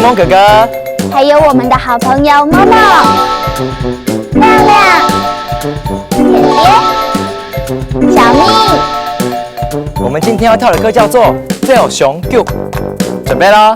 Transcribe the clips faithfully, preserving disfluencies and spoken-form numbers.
峰哥哥，还有我们的好朋友默默、亮亮、姐姐、小咪。我们今天要跳的歌叫做《照常曲》，准备了。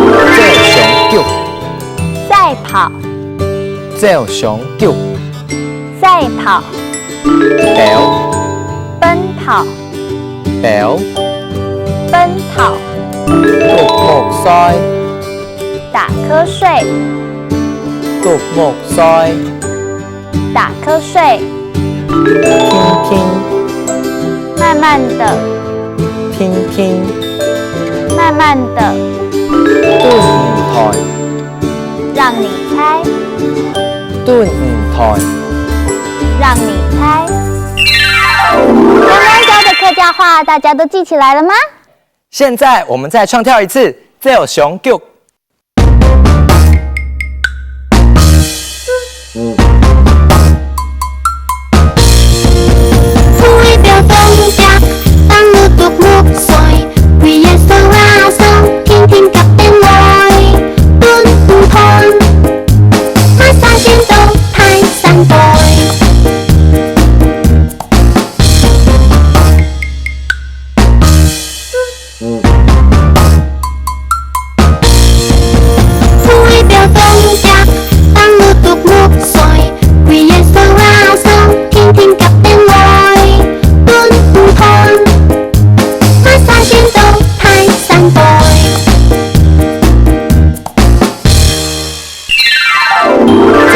照常曲，赛跑，照常曲，赛跑，跑，奔跑，跑，奔跑，啄目睡，打瞌睡，啄目睡，打瞌睡，轻轻，慢慢的，轻轻，慢慢的，顿毋斷，让你猜，顿毋斷，让你猜。刚刚教的客家话，大家都记起来了吗？现在我们再唱跳一次《照常曲》。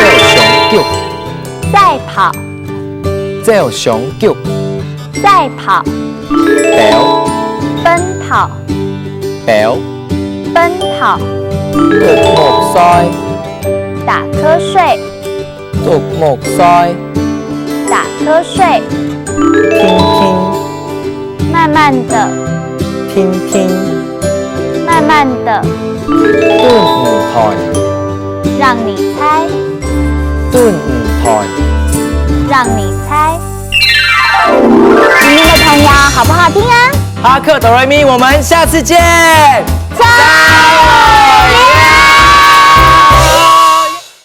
照常曲，赛跑，照常曲，赛跑，跑，奔跑，跑，奔跑，啄目睡，打瞌睡，啄目睡，打瞌睡，轻轻，慢慢的，轻轻，慢慢的，顿毋斷，让你猜，顿毋斷，让你猜。今天的童谣好不好听啊？哈克哆来咪，我们下次见。再会。